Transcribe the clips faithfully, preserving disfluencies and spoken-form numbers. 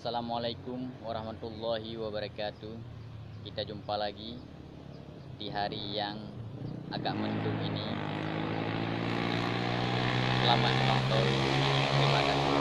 Assalamualaikum warahmatullahi wabarakatuh. Kita jumpa lagi di hari yang agak mendung ini. Selamat menonton. Terima kasih.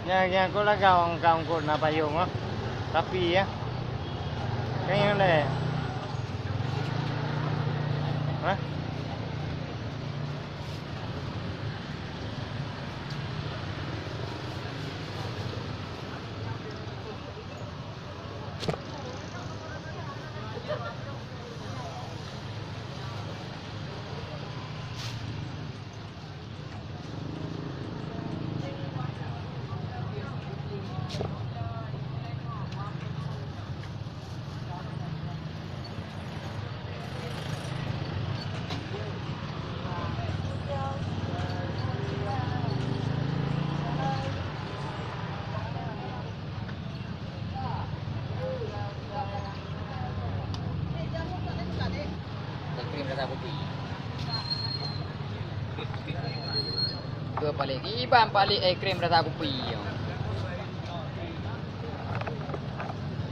Nyan, nyan, kok lagak ong ka ungkot na payong ah. Tapi ya. Kan yang le. Hah? Es krim rasa kopi. Ke paling iban paling es krim rasa kopi.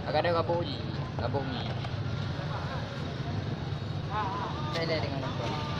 Agak ada gabung ji, gabung ni. Saya dengan nonton.